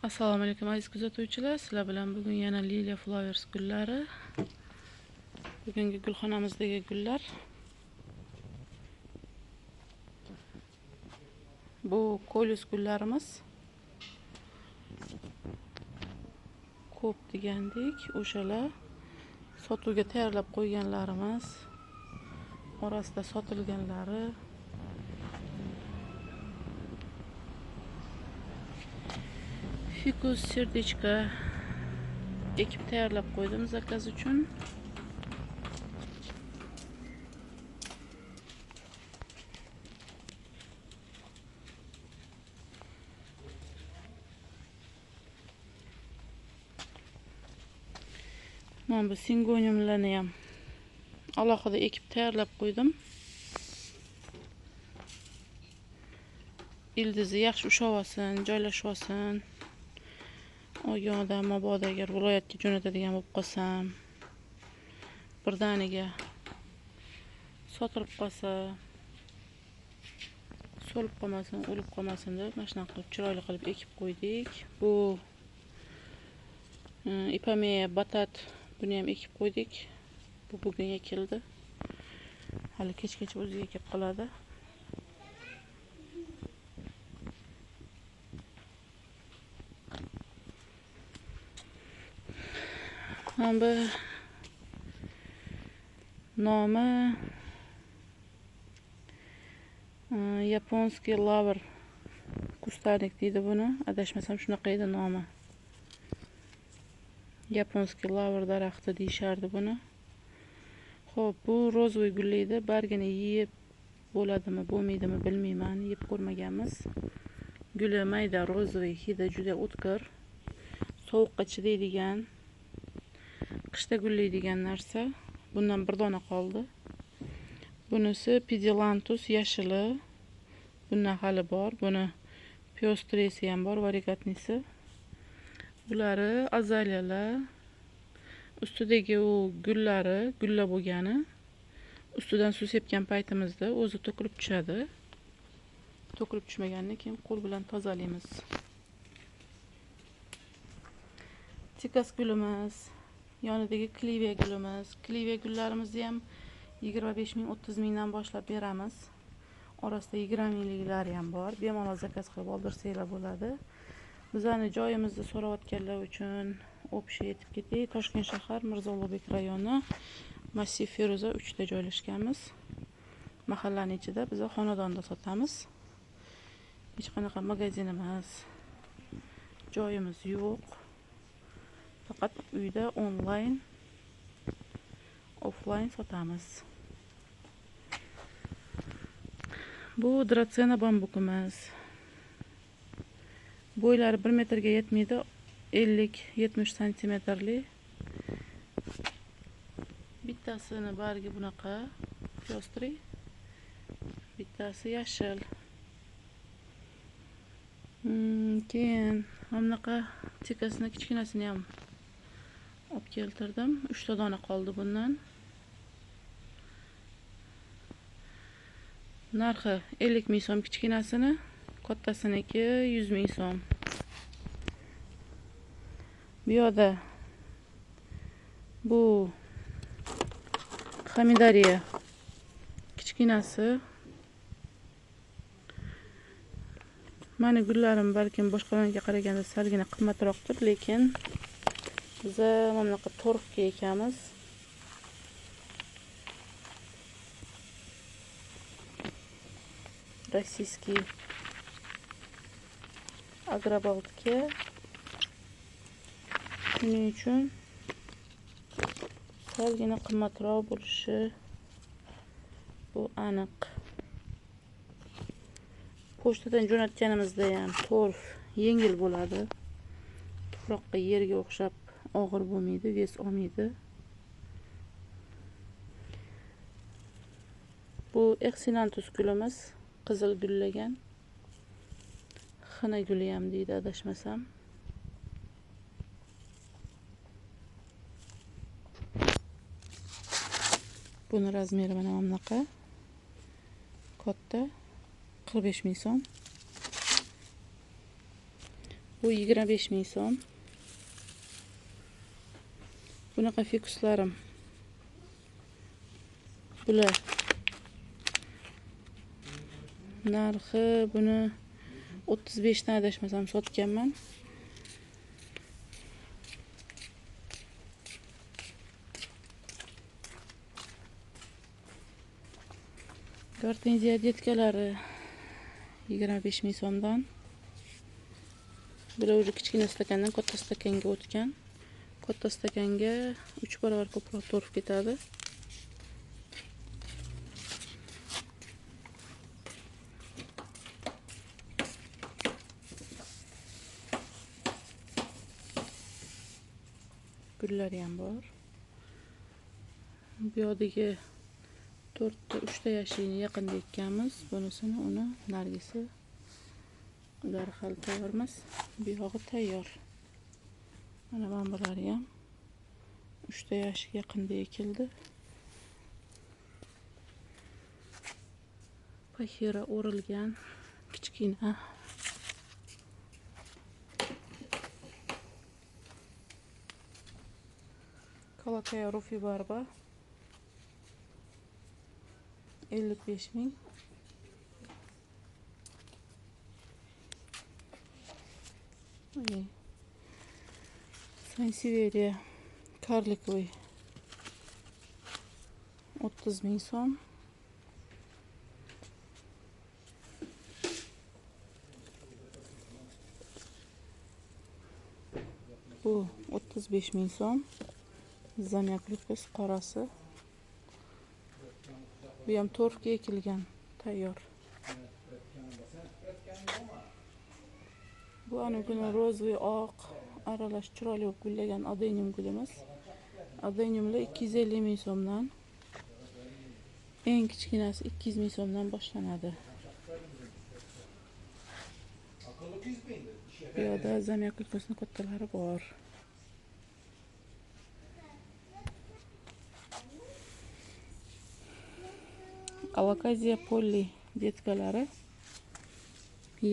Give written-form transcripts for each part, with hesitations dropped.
Assalomu alaykum aziz kuzatuvchilar. Sizlar bilan bugun yana Liliya Flowers gullari. Bugungi gulxonamizdagi gullar. Bu kolyus gullarimiz. Ko'p degandik, o'shalar sotuvga tayyorlab qo'yganlarimiz, orasida sotilganlari. Fikus serdechka ekib tayyorlab qo'ydim zakaz uchun. Mana bu singoniumlarni ham alohida ekib tayyorlab qo'ydim. Ildizi yaxshi ushlab olsin, joylashib olsin. Olgan odam mabodo agar viloyatga jo'natadigan bo'lib qolsam, birdaniga sotilib qolsa, so'lib qolmasin, o'lib qolmasin deb mana shunaqa qilib chiroyli qilib ekib qo'ydik. Bu ipameya batat, buni ham ekib qo'ydik. Bu bugun ekildi. Hali kechgacha o'ziga kelib qoladi. Mana bu nomi yaponskiy lavr kustarnik deydi buni. Adashmasam shunaqa edi nomi. Yaponskiy lavr daraxti deyishardi buni. Xo'p, bu rozovый gullaydi. Bargini yeb bo'ladimi, bo'lmaydimi bilmayman, yeb ko'rmaganmiz. Guli mayda, rozovый, hidi juda o'tkir, sovuqqa chidaydigan, qishda gullaydigan narsa. Bundan bir dona qoldi. Bunisi Pedilantus yashili. Bundan hali bor. Buni pyostrisi ham bor, varigatnisi. Bulari azaliyalar. Ustidagi u gullari, gullab bo'lgani, ustidan suv sepgan paytimizda o'zi to'kilib tushadi. To'kilib tushmaganini keyin qo'l bilan tozalaymiz. Tikas gulimiz, yonidagi kliviya gulimiz. Kliviya gullarimizni ham 25 ming, 30 mingdan boshlab beramiz. Orasida 20 mingliklari ham bor. Bemalol zakaz qilib oldirsanglar bo'ladi. Bizani joyimizni so'rayotganlar uchun общий yetib ketdik. Toshkent shahar, Mirzo Ulug'bek rayoni, Massiv Feruza 3 da joylashganmiz. Mahallaning ichida biz xonadonda sotamiz. Hech qanaqa magazinimiz, joyimiz yo'q. Faqat uyda onlayn, offline sotamiz. Bu dratsena bambukimiz. Bo'ylari 1 metrga yetmaydi, 50-70 santimetrli. Bittasini bargi bunaqa pyostriy, bittasi yashil. Keyin mana bunaqa tikasini kichkinasini ham olib keltirdim. 3 ta dona qoldi bundan. Narxi 50 ming so'm kichkinasini, kattasiniki 100 ming so'm. Bu yoqda bu Xamidariya kichkinasi. Mani gullarim balkim boshqalarga qaraganda salgina qimmatroqdir, lekin biz mana bunaqa torfga ekamiz. Rossiyskiy agrobaltga. Shuning uchun salgina qimmatroq bo'lishi bu aniq. Pochtadan jo'natganimizda ham torf yengil bo'ladi. Tuproqqa, yerga o'xshab og'ir bo'lmaydi, ves olmaydi. Bu Exinantus gulimiz, qizil gullagan. Xina guli ham deydi adashmasam. Buni razmeri mana bunaqa katta, 45 ming so'm. Bu 25 ming so'm. Bunaqa fikuslarim. Bular narxi buni 35 dan adashmasam sotganman. Gortenziya detkalari 25 ming so'mdan. Bular уже kichkina stakandan katta stakanga o'tgan. Katta stakanga 3 barobar ko'proq torf ketadi. Gullari ham bor. Bu yoqdagi 4 ta 3 ta yashilini yaqinda ekkanmiz. Bunisini uni nargisi ular hali tayyor emas. Bu yog'i tayyor. Mana bular ham 3 ta yashil yaqinda ekildi. Pahira o'rilgan kichkina. Kalataya Rufi Barba 55 ming. Sansevieria karlikovый 30 ming so'm. Bu 35 ming so'm. Zamyaklipus qorasi. Bu ham torfga ekilgan, tayyor. Bu ana kuni rozli oq aralash chiroyli bo'lib gullagan adenium gulimiz. Adeniumlar 250 ming so'mdan. Eng kichkinasi 200 ming so'mdan boshlanadi. Bu yerda zamyaklipusning kattalari bor. Alokaziya polli detkalari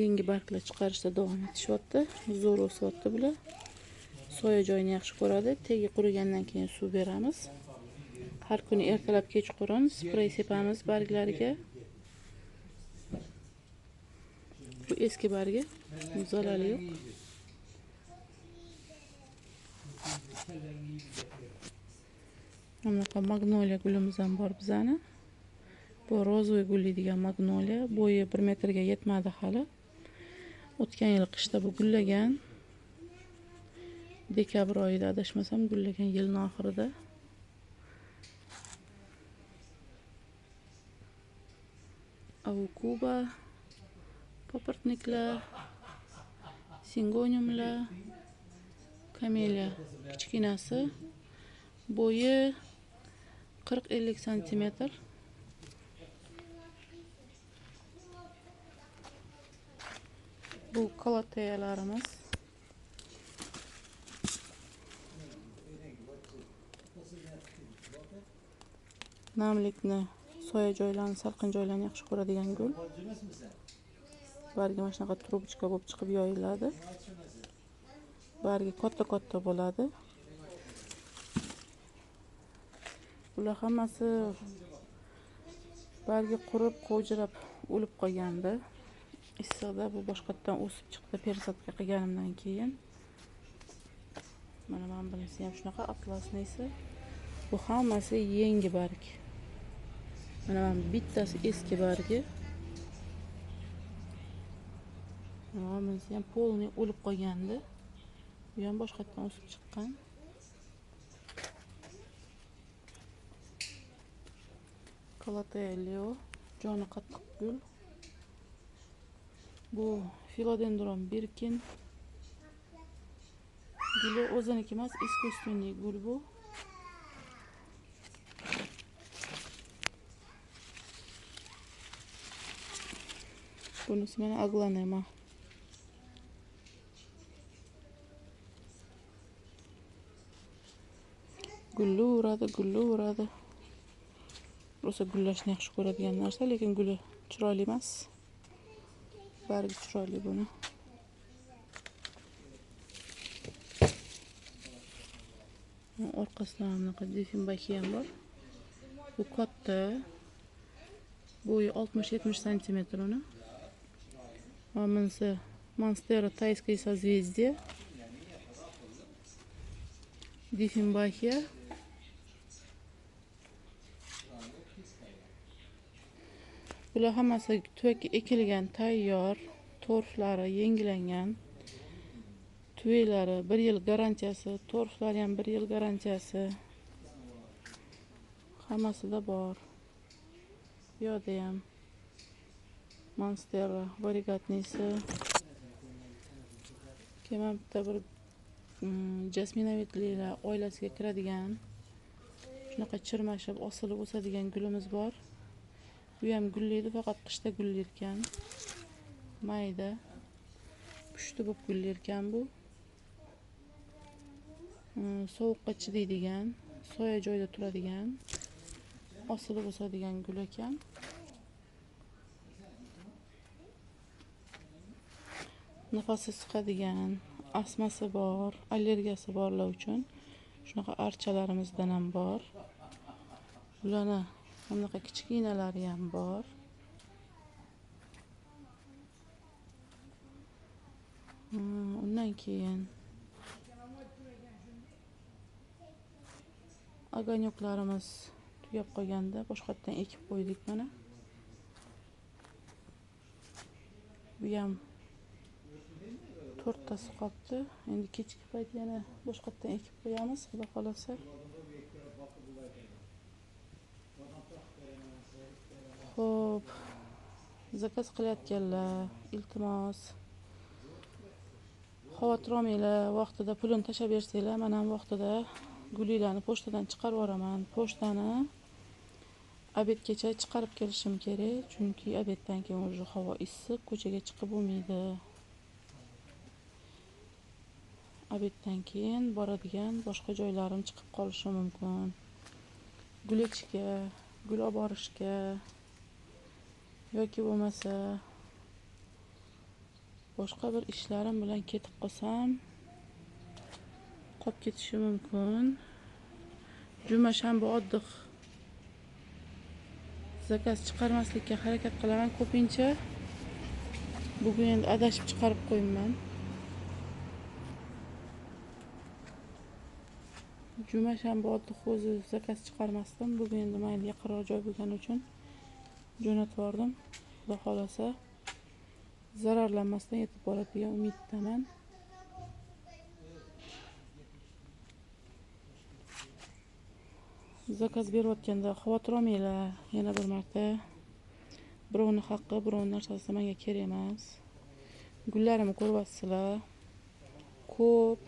yangi barglar chiqarishda davom etishyapti. Zo'r o'syapti bular. Soya joyini yaxshi ko'radi. Tegi qurigandan keyin suv beramiz. Har kuni ertalab kechqurun sprey sepamiz barglariga. Bu eski bargi, zarari yo'q. Bunaqa magnoliya gulimiz ham bor bizani. Bu rozovый gullaydigan magnoliya. Bo'yi 1 metrga yetmadi hali. O'tgan yil qishda bu gullagan. Dekabr oyida adashmasam gullagan, yilning oxirida. Aukuba, paportniklar, singoniumlar, kameliya kichkinasi. Bo'yi 40-50 santimetr. Bu kalateyalarimiz. Namlikni, soya joylarni, salqin joylarni yaxshi ko'radigan gul. Bargi mana shunaqa trubochka bo'lib chiqib yoyiladi. Bargi katta-katta bo'ladi. Bular hammasi bargi qurib, qovjirab o'lib qolgandi. Issiqda bu boshqatdan o'sib chiqdi perisadka qilganimdan keyin. Mana bunisi ham shunaqa atlasnisi. Bu hammasi yangi barg. Mana bittasi eski bargi. Mana bunisi ham polniy o'lib qolgandi. Bu ham boshqatdan o'sib chiqqan. Kalateya leo, joni qattiq gul. Bu filodendron birkin. Guli o'ziniki emas, искусственный gul bu. Bunisi mana aglanema. Gullayveradi, gullayveradi. Rosa gullashni yaxshi ko'radigan narsa, lekin guli chiroyli emas. Bargi chiroyli buni. Orqasida bunaqa difenbaxiya ham bor. Bu katta. Bo'yi 60-70 santimetr uni. Mana bunisi Monstera тайское созвездие. Difenbaxiya. Bular hammasi tuvakka ekilgan, tayyor, torflari yengilangan. Tuvelari 1 yil garantiyasi, torflari ham 1 yil garantiyasi. Hammasida bor. Bu yoqda ham Monstera varigatnisi. Keyin bitta bir jasminovidlar oilasiga kiradigan shunaqa chirmashib osilib o'sadigan gulimiz bor. Bu ham gullaydi, faqat qishda gullar ekan. Mayda pushti bo'lib gullar ekan bu. Sovuqqa chidaydigan, soya joyda turadigan, osilib o'sadigan gul ekan. Nafasi siqadigan, astmasi bor, allergiyasi borlar uchun shunaqa archalarimizdan ham bor. Bularni bunaqa kichkinalari ham bor. Undan keyin огонёкlarimiz tugab qolganda boshqatdan ekib qo'ydik mana. Bu ham 4 tasi qolibdi. Endi kechki payt yana boshqatdan ekib qo'yamiz, xudo xolasa. Xo'p, zakaz qilayotganlar, iltimos, xavotir olmanglar, vaqtida pulini tashlab bersanglar, men ham vaqtida gulinglarni pochtadan chiqarib yuboraman. Pochtani obedgacha chiqarib kelishim kerak, chunki obeddan keyin уже havo issiq, ko'chaga chiqib bo'lmaydi. Obeddan keyin boradigan boshqa joylarim chiqib qolishi mumkin. Gul ekishga, gul olib borishga yoki bo'lmasa boshqa bir ishlarim bilan ketib qolsam qolib ketishi mumkin. Juma shanba oddiq zakaz chiqarmaslikka harakat qilaman ko'pincha. Bugun endi adashib chiqarib qo'yman. Juma shanba oddiq o'zi zakaz chiqarmasdim. Bugun endi mayli, yaqinroq joy bo'lgani uchun jo'natib yubordim. Xudo xolasa zararlanmasdan yetib boradi degan umiddaman. Zakaz berayotganda xavotir olmanglar, yana bir marta birovning haqqi, birovning narsasi menga kerak emas. Gullarimni ko'ryapsizlar. Ko'p.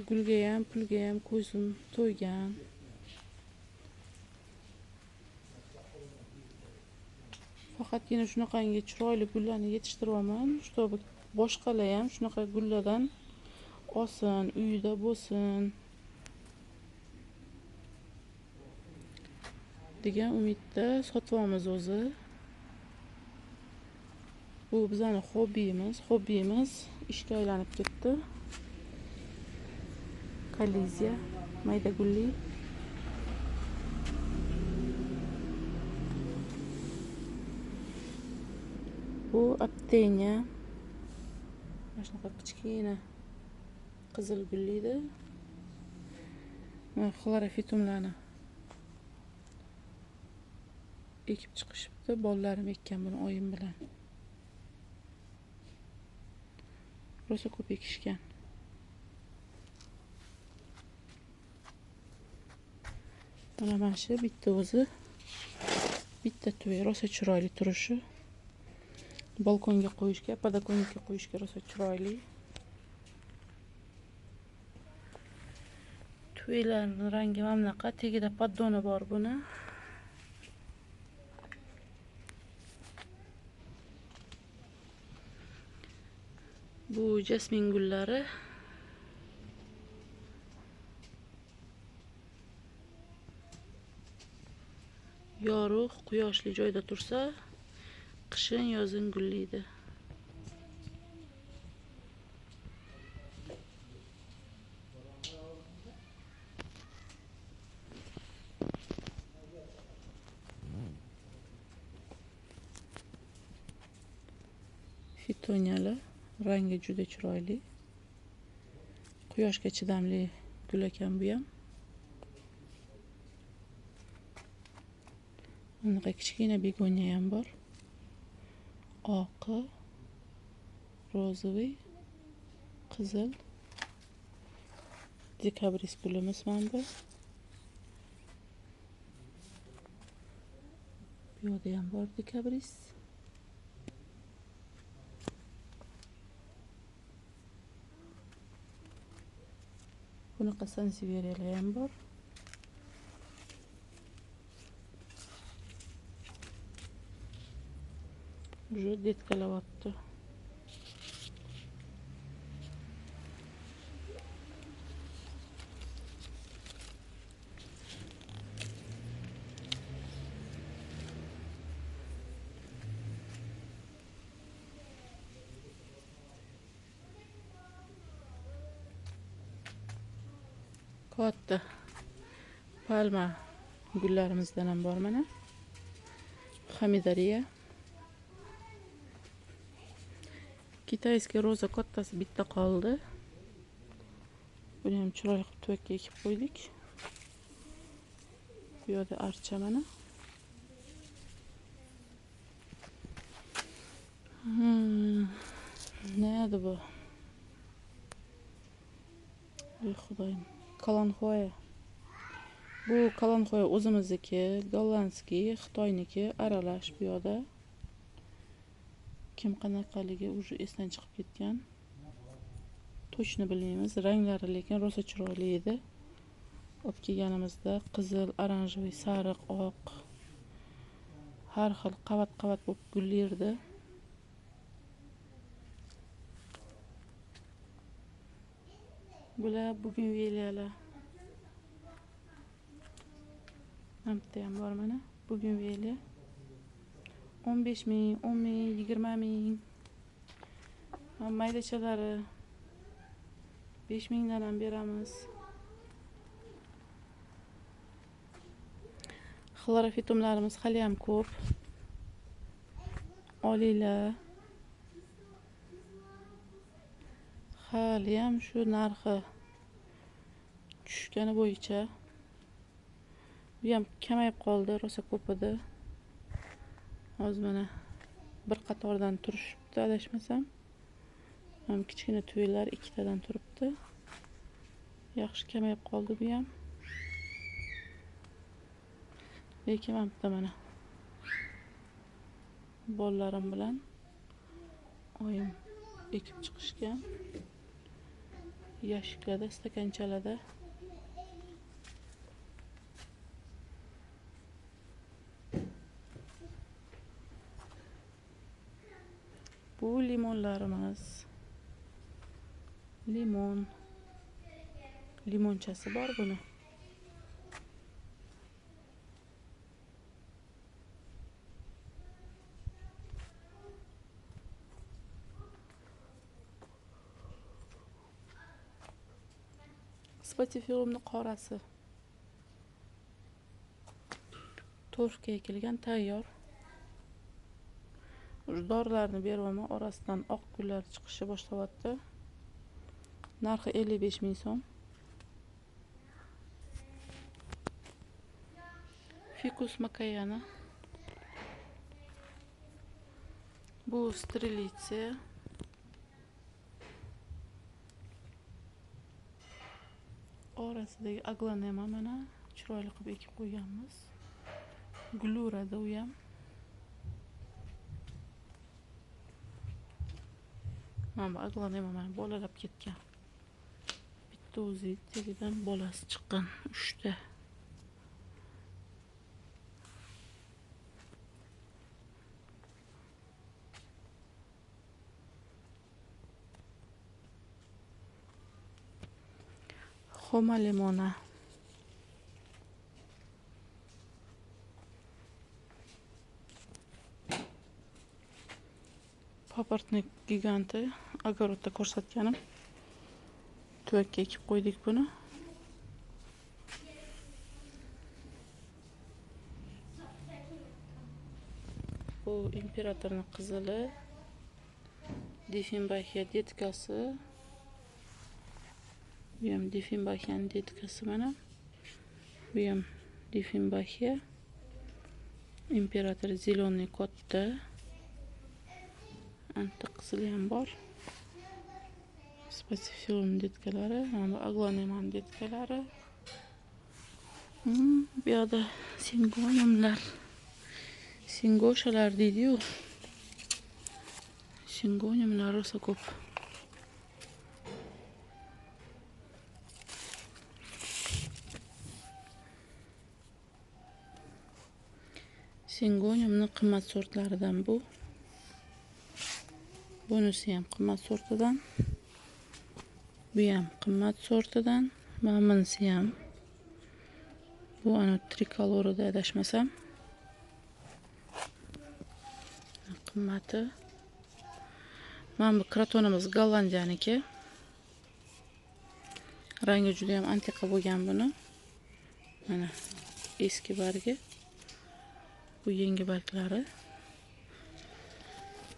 Gulga ham, pulga ham ko'zim to'ygan. Faqatgina shunaqangi chiroyli gullarni yetishtiryapman, чтобы boshqalar ham shunaqa gullardan olsin, uyida bo'lsin degan umidda sotyapmiz o'zi. Bu bizning hobbimiz, hobbimiz ishga aylanib ketdi. Kaliziya, mayda gulli. Bu apteniya. Mana shunaqa kichkina qizil gulli. Mana xlorofitumlarni ekib chiqishibdi. Bolalarim ekkan buni oyim bilan. Rosa ko'p ekishgan. Mana shu bitta o'zi, bitta tuvi rosa chiroyli turishi. Balkonga qo'yishga, podokonnikka qo'yishga rosa chiroyli. Tuvilarning rangi mana bunaqa, tagida poddoni bor buni. Bu jasmin gullari. Yorug', quyoshli joyda tursa, qishin, yozin gullaydi. Fitoniyalar rangi juda chiroyli. Quyoshga chidamli gul ekan bu ham. Bunaqa kichkina begoniya ham bor. Oqi, rozoviy, qizil. Dekabrist gulimiz mana bu. Bu yerda ham bor dekabrist. Bunaqa sanseveriyalar ham bor. Уже detkalayapti. Katta palma gullarimizdan ham bor mana. Xamidariya. Kitayskiy roza kattasi bitta qoldi. Buni ham chiroyli qilib tuvakka ekib qo'ydik. Bu yerda archa mana. Ne edi bu? Ey Xudoyim. Kalanxoya. Bu kalanxoya o'zimizniki, gollandskiy, Xitoyniki aralash bu yerda. Kim qanaqaligi уже esdan chiqib ketgan. To'chni bilmaymiz. Ranglari lekin rosa chiroyli edi. Olib kelganimizda qizil, oranjeviy, sariq, oq har xil qavat-qavat bo'lib gullardi. Bular bugunveliyalar. Bitta ham bor mana bugunveliya. 15 ming, 10 ming, 20 ming. Maydachalari 5 mingdan ham beramiz. Xlorofitumlarimiz hali ham ko'p. Olinglar. Hali ham shu narxi tushgani bo'yicha bu ham kamayib qoldi, rosa ko'p edi. Hozir mana bir qatordan turishibdi, adashmasam. Ham kichkina tuyalar ikkitadan turibdi. Yaxshi kamayib qoldi bu ham. Lekin mana bitta mana bolalarim bilan oyim ekib chiqishgan. Yashiklarda, stakanchalarda. Bu limonlarimiz. Limon. Limonchasi bor buni. Spatifilumni qorasi. Torfga ekilgan, tayyor. Dorilarni beryapman, orasidan oq gullar chiqishi boshlayapti. Narxi 55 ming so'm. Ficus makayana. Bu strelitsiya. Orasidagi aglonema mana chiroyli qilib ekib qo'yganmiz. Guluradi u ham. Mana bu aglonema mana bolalab ketgan. Bitta o'zi tagidan bolasi chiqqan 3 ta. Xoma limona. Paportnik giganti огородda ko'rsatganim. Tuvakka ekib qo'ydik buni. Bu imperatorning qizili. Difenbaxiya detkasi. Bu ham Difenbaxiyaning detkasi mana. Bu ham Difenbaxiya. Imperator zelenyy katta. Anta qizili ham bor. Spatifilum detkalari, mana bu aglaonema detkalari. Bu yoqda singoniumlar, singoshalar deydi-yu. Singoniumlar rosa ko'p. Singoniumni qimmat sortlaridan bu. Bunisi ham qimmat sortidan. Bu ham qimmat sortidan. Mana bunisi ham. Bu ana trikolorida adashmasam. Qimmati. Mana bu krotonimiz Gollandiyaniki. Rangi juda ham antiqa bo'lgan buni. Mana eski bargi. Bu yangi barglari.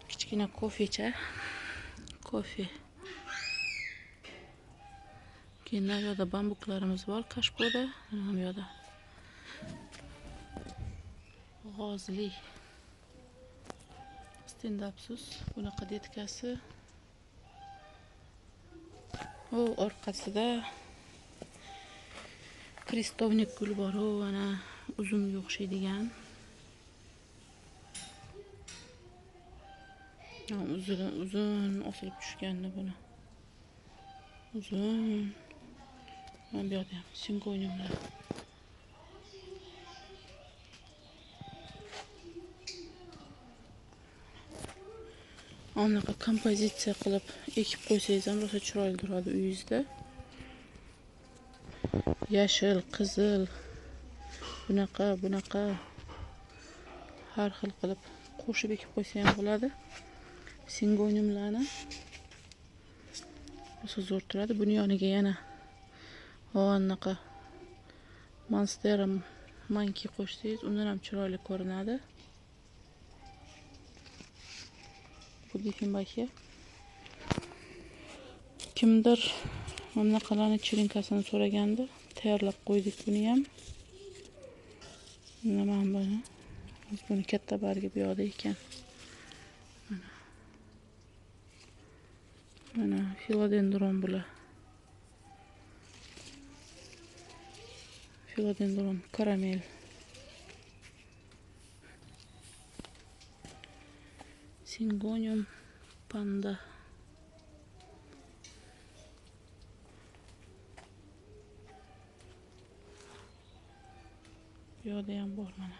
Kichkina kofecha. Kofe. Keyin bu yoqda bambuklarimiz bor, kashpoda. Mana bu yoqda g'ozli stendapsus bunaqa detkasi. U orqasida kristovnik gul bor, u ana uzumga o'xshaydigan. Uzun uzun osilib tushganni buni. Uzun. Mana bu yoqda ham singoniumlar. Anaqa kompozitsiya qilib ekib qo'ysangiz ham rosa chiroyli turadi uyingizda. Yashil, qizil, bunaqa, bunaqa har xil qilib qo'shib ekib qo'ysa ham bo'ladi. Singoniumlarni rosa zo'r turadi. Buni yoniga yana anaqa monstera manki qo'shsangiz undan ham chiroyli ko'rinadi. Bu Difenbaxiya. Kimdir bunaqalarni chirinkasini so'ragandi, tayyorlab qo'ydik buni ham. Mana buni. Buni katta bargi bu yoqda ekan. Mana. Mana filodendron bular. Filodendron karamel. Singonium panda. Bu yoqda ham bor mana.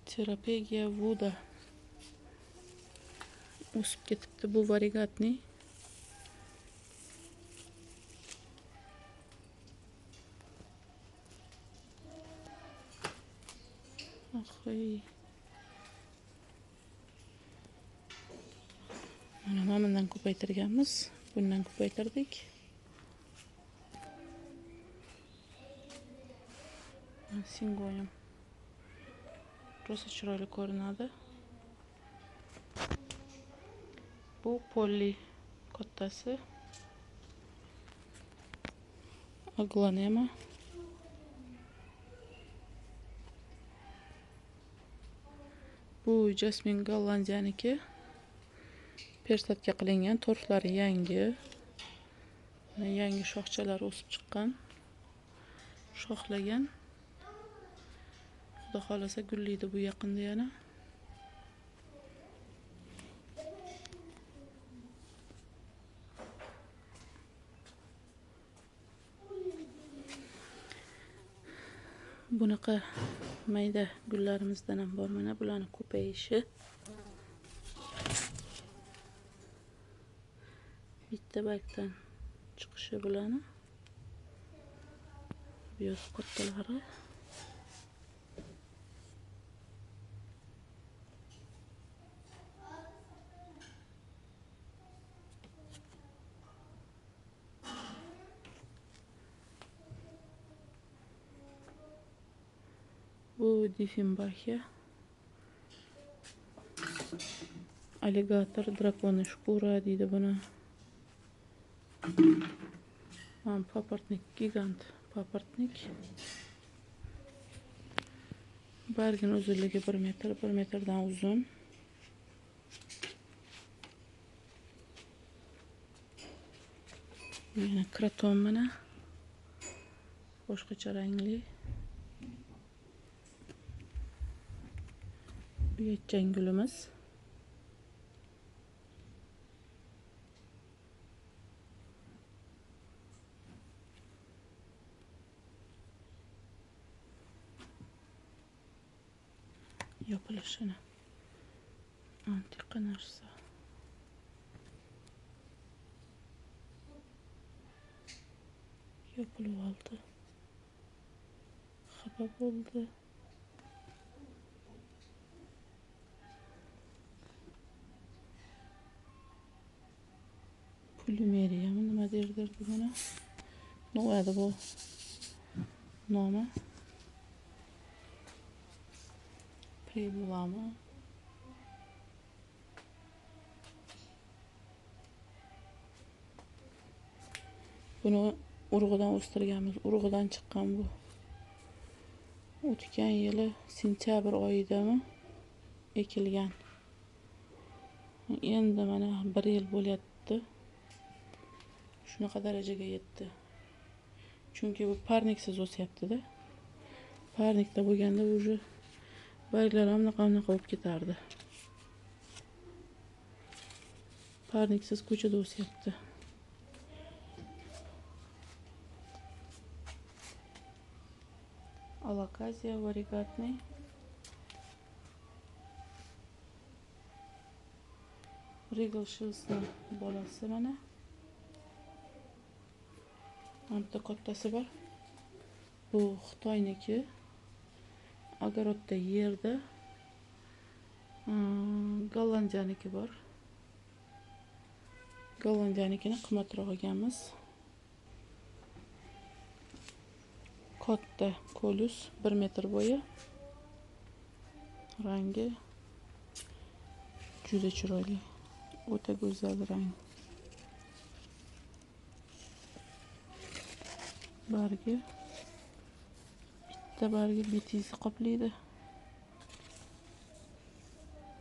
Terapegia vuda. O'sib ketibdi bu varigatni. Oy. Mana bundan ko'paytirganmiz. Bundan ko'paytirdik. Singonium. Rosa chiroyli ko'rinadi. Bu polli kattasi. Aglaonema. Bu jasmin Gollandiyaniki. Persatka qilingan, torflari yangi. Yangi shoxchalar o'sib chiqqan. Shoxlagan. Xudo xolasa gullaydi bu yaqinda yana. Bunaqa mayda gullarimizdan ham bor mana bularni ko'payishi. Bitta bargdan chiqishi bularni. Bu yoq kattalari. Bu Difenbaxiya. Alligator, драконий шкура deydi buni. Mana paportnik, gigant paportnik. Bargini uzunligi 1 metr, 1 metrdan uzun. Yana kraton mana. Boshqacha rangli. Uyatchan gulimiz. Yopilishini antiqa narsa. Yopilib oldi. Xafa bo'ldi. Plumeriyami nima derdi buni? Nima edi bu nomi? Primulami? Buni urug'idan o'stirganmiz. Urug'idan chiqqan bu. O'tgan yili sentyabr oyidami ekilgan. Endi mana 1 yil bo'lyapti. Shunaqa darajaga yetdi. Chunki bu parniksiz o'syapti-da. Parnikda bo'lganda уже barglar ham bunaqa bo'lib ketardi. Parniksiz ko'chada o'syapti. Alokaziya varigatniy. Regal Shills'ning bolasi mana. Mana bitta kattasi bor. Bu Xitoyniki. Огородda yerda. Gollandiyaniki bor. Gollandiyanikini qimmatroq olganmiz. Katta kolus 1 metr bo'yi. Rangi juda chiroyli. O'ta go'zal rang. Bargi bitta bargi betingizni qoplaydi.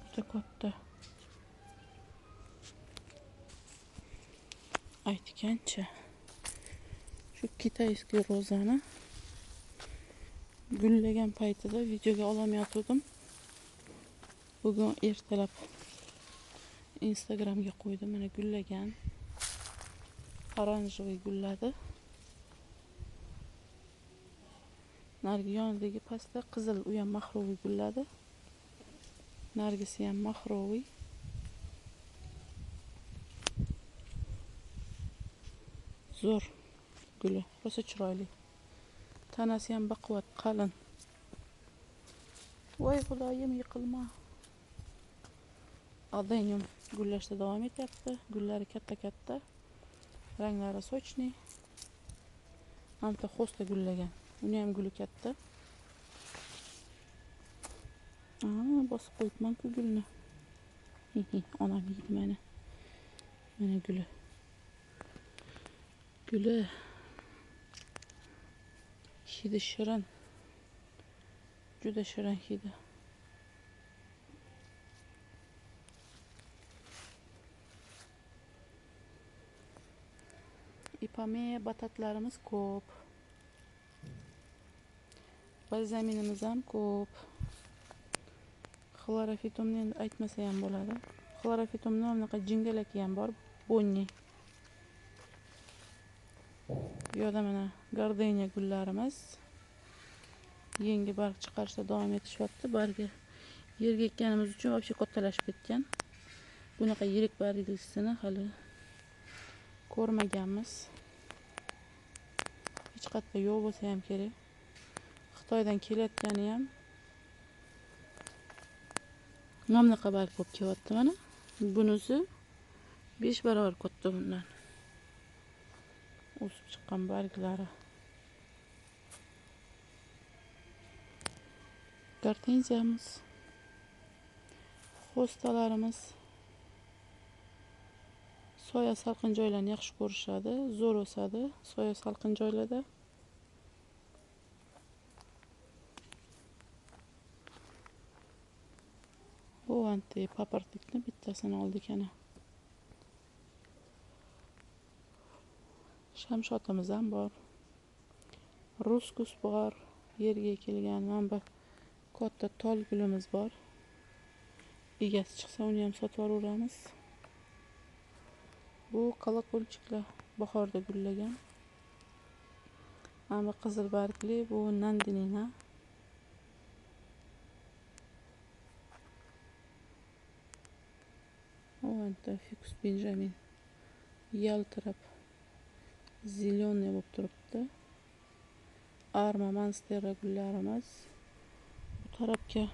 Juda katta. Aytgancha shu kitayskiy rozani gullagan paytida videoga ololmayotgandim. Bugun ertalab Instagramga qo'ydim. Mana gullagan. Oranjli gulladi. Nargi yonidagi pastda qizil, u ham mahroviy gulladi. Nargisi ham mahroviy. Zo'r guli, rosa chiroyli. Tanasi ham baquvvat, qalin. Voy xudoyim, yiqilma. Adenium gullashda davom etyapti. Gullari katta-katta. Ranglari sochli. Hamda xosta gullagan. Uni ham guli katta. Bosib qo'yibman-ku gulni. Onam yeydi mana. Mana guli. Guli. Hidi shirin. Juda shirin hidi. Ipomeya batatlarimiz ko'p. Balzaminimiz ham ko'p. Xlorofitumni endi aytmasa ham bo'ladi. Xlorofitumni bunaqa jingalaki ham bor, bonni. Bu yerda mana gardeniya gullarimiz yangi barg chiqarishda davom etishyapti. Bargi yerga ekkanimiz uchun вообще kattalashib ketgan. Bunaqa yirik barglisini hali ko'rmaganmiz. Hech qayerda yo'q bo'lsa ham kerak. Xitoydan kelayotgani ham mana bunaqa barg bo'lib kelyapti mana. Bunisi 5 barobar katta bundan. O'sib chiqqan barglari. Gortenziyamiz, xostalarimiz. Soya salqin joylarni yaxshi ko'rishadi, zo'r o'sadi soya salqin joylarda. Bu anti papartikni bittasini oldik ana. Shamshotimiz ham bor. Ruskus bor, yerga ekilgan. Mana bu katta tol gulimiz bor. Egasi chiqsa uni ham sotib olaveramiz. Bu kolokolchiklar bahorda gullagan. Mana bu qizil bargli, bu nandinina. Bu fikus benjamin yaltirab zelyoniy bo'lib turibdi. Arma monstera gullarimiz. Bu tarafga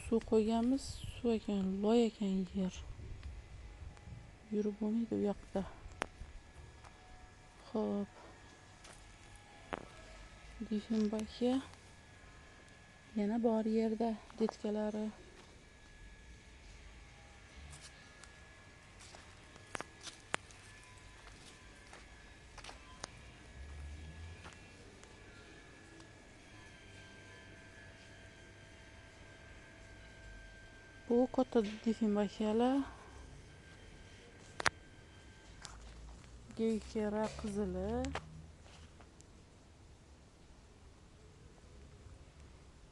suv qo'yganmiz, suv ekan, loy ekan yer. Yurib bo'lmaydi u yoqda. Xo'p. Difenbaxiya yana bor yerda detkalari. Bu katta difenbaxiyalar. Geyxera qizili.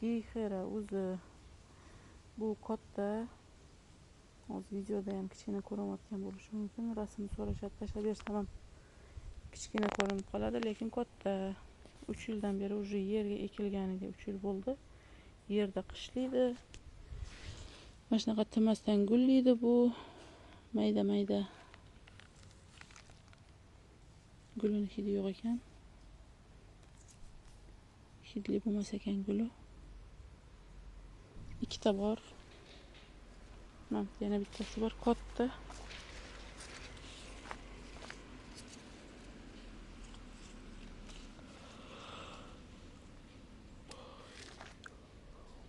Geyxera o'zi bu katta. Hozir videoda ham kichkina ko'rinayotgan bo'lishi mumkin. Rasm so'rashadi, tashlab bersam ham kichkina ko'rinib qoladi, lekin katta. 3 yildan beri уже yerga ekilganiga 3 yil bo'ldi. Yerda qishlaydi. Mana shunaqa tinmasdan gullaydi bu. Mayda-mayda. Gulini hidi yo'q ekan. Hidli bo'lmas ekan guli. Ikkita bor. Mana yana bittasi bor, katta.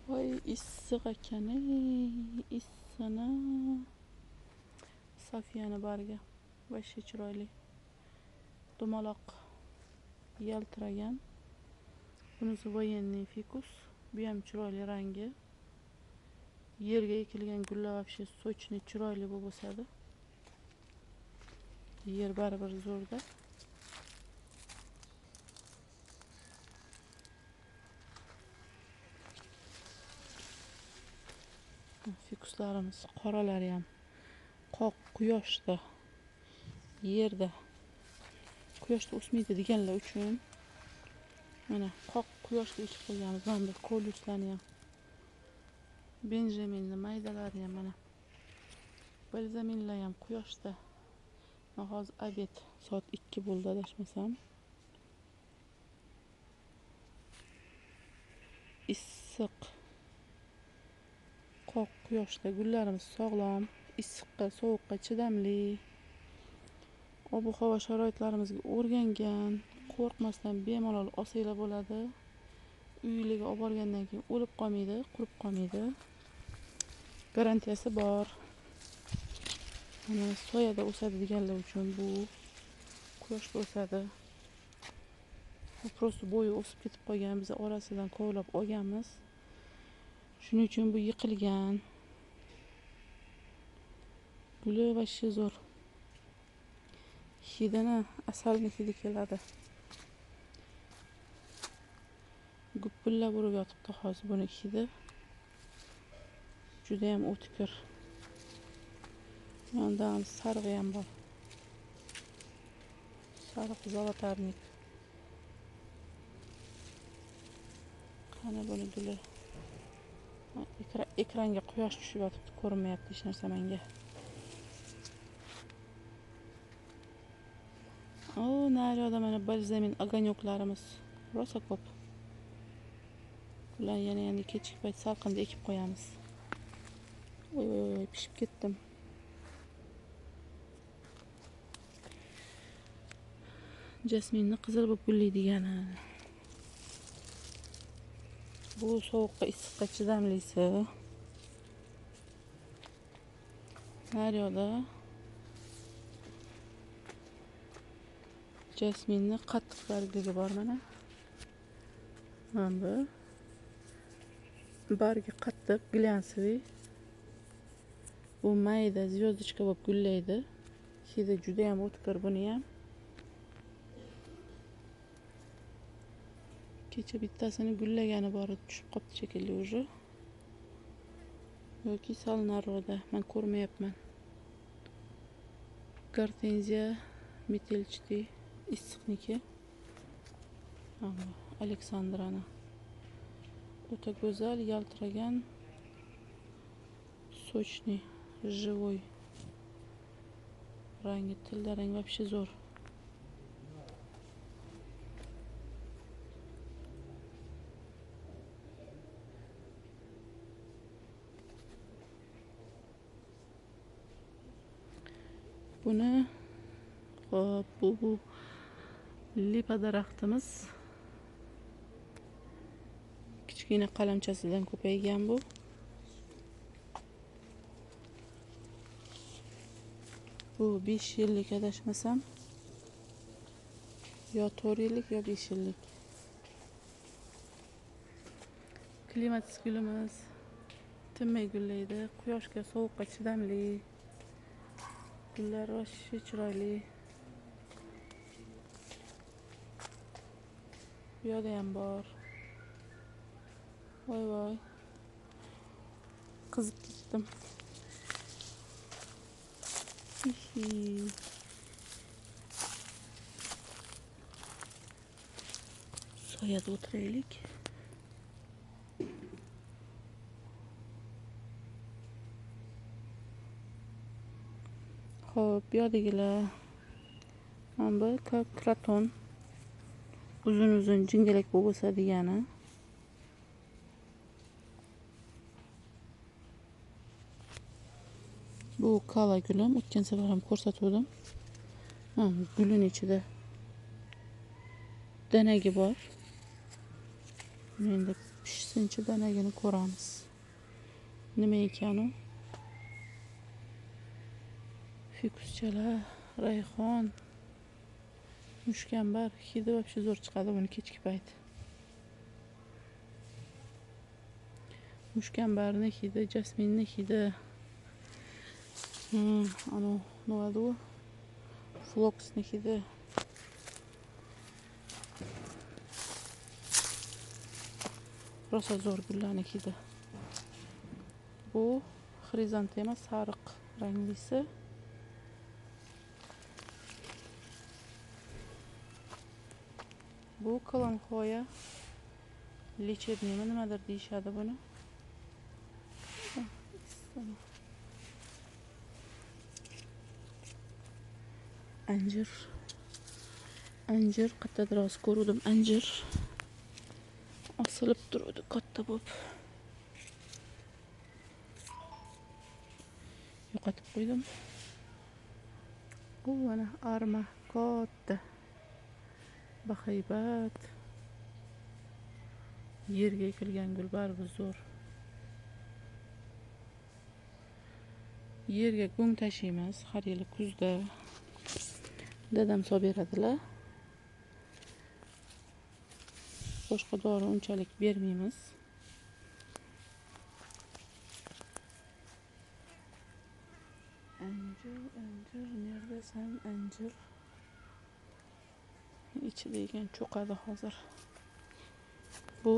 Voy, issiq ekan, issini. Sofiyani bargi вообще chiroyli. Dumaloq yaltiragan. Bunisi военный fikus. Bu ham chiroyli rangi. Yerga ekilgan gullar вообще sochni chiroyli bo'lib o'sadi. Yer baribir zo'rda. Fikuslarimiz qoralari ham qoq quyoshda, yerda quyoshda o'smaydi deganlar uchun mana qoq quyoshda ekib qo'yganmiz. Mana bu kolyuslarni ham, benjaminni maydalarini ham, mana balzaminlar ham quyoshda. Mana hozir obed soat 2 bo'ldi adashmasam. Issiq qoq quyoshda gullarimiz sog'lom, issiqqa, sovuqqa chidamli. Ob-havo sharoitlarimizga o'rgangan, qo'rqmasdan bemalol olsanglar bo'ladi. Uylarga olib borgandan keyin o'lib qolmaydi, qurib qolmaydi. Garantiyasi bor. Mana soyada o'sadi deganlar uchun bu quyoshda o'sadi. Bu prosta bo'yi o'sib ketib qolgan, biz orasidan kovlab olganmiz. Shuning uchun bu yiqilgan. Guli вообще zo'r. Hidini, asalni hidi keladi. Gupillab urib yotibdi hozir buni hidi. Juda ham o'tkir. Yondan sarig'i ham bor. Sariq zolotarnik. Qani buni guli. Ekranga quyosh tushib yotibdi, ko'rinmayapti hech narsa menga. O, naryoqda mana balzamin ogonyoqlarimiz rosa ko'p. Bularni yana endi kechki payt salqinda ekib qo'yamiz. Oy oy oy, pishib ketdim. Jasminni qizil bo'lib gullaydigani. Bu sovuqqa, issiqqa chidamlisi. Naryoqda Jasminni qattiq bargligi bor mana. Mana bu. Bargi qattiq, glянцевый. Bu mayda звездочка bo'lib gullaydi. Hidi juda ham o'tkir buni ham. Kecha bittasini gullagani bor edi, tushib qolibdi shekilli уже. Yoki sal nariroqda, men ko'rmayapman. Gortenziya metelchti, issiqniki. Aleksandrani. O'ta go'zal, yaltiragan, сочный, живой. Rangi tilla rang вообще zo'r. Buni hop, bu lipa daraxtimiz. Kichkina qalamchasidan ko'paygan bu. Bu 5 yillik adashmasam. Yo 4 yillik yo 5 yillik. Klimatis gulimiz tinmay gullaydi, quyoshga, sovuqqa chidamli. Gullar вообще chiroyli. Bu yerda ham bor. Voy voy. Qizib ketdim. Soyada o'tiraylik. Xo'p, bu yerdagilar mana bu kraton, uzun-uzun jingalak bo'lib o'sadigani. Bu kala gulim, o'tgan safar ham ko'rsatuvdim. Mana gulning ichida danagi bor. Endi pishsincha danagini ko'ramiz. Nima ekan u? Fikuschalar, rayhon, mushkambar hidi вообще zo'r chiqadi buni kechki payt. Mushkambarni hidi, jasminni hidi. Ano nima u? Floksni hidi. Rosa zo'r gullarni hidi. Bu xrizantema sariq ranglisi. Bu kalanxoya lechebniymi nimadir deyishadi buni. Anjir. Anjir qayerdadir hozir ko'ruvdim. Anjir osilib turuvdi katta bo'lib. Yo'qotib qo'ydim. Bu mana arma katta. Bahaybat. Yerga ekilgan gul baribir zo'r. Yerga go'ng tashiymiz har yili kuzda. Dadam solib beradilar. Boshqa dori unchalik bermaymiz. Anjir, anjir, neredesan anjir? Ichida ekan cho'qadi hozir. Bu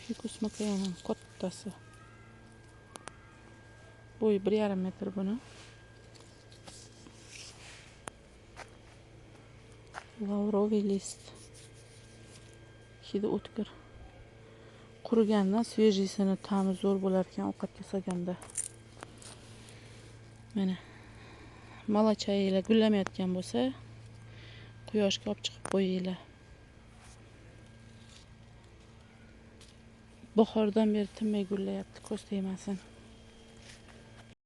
fikus makayaning kattasi. Bo'yi 1,5 metr buni. Лавровый list. Hidi o'tkir. Qurigandan svejisini ta'mi zo'r bo'lar ekan ovqatga solganda. Mana malachaylar gullamayotgan bo'lsa, quyoshga olib chiqib qo'yinglar. Bahordan beri tinmay gullayapti, ko'z tegmasin.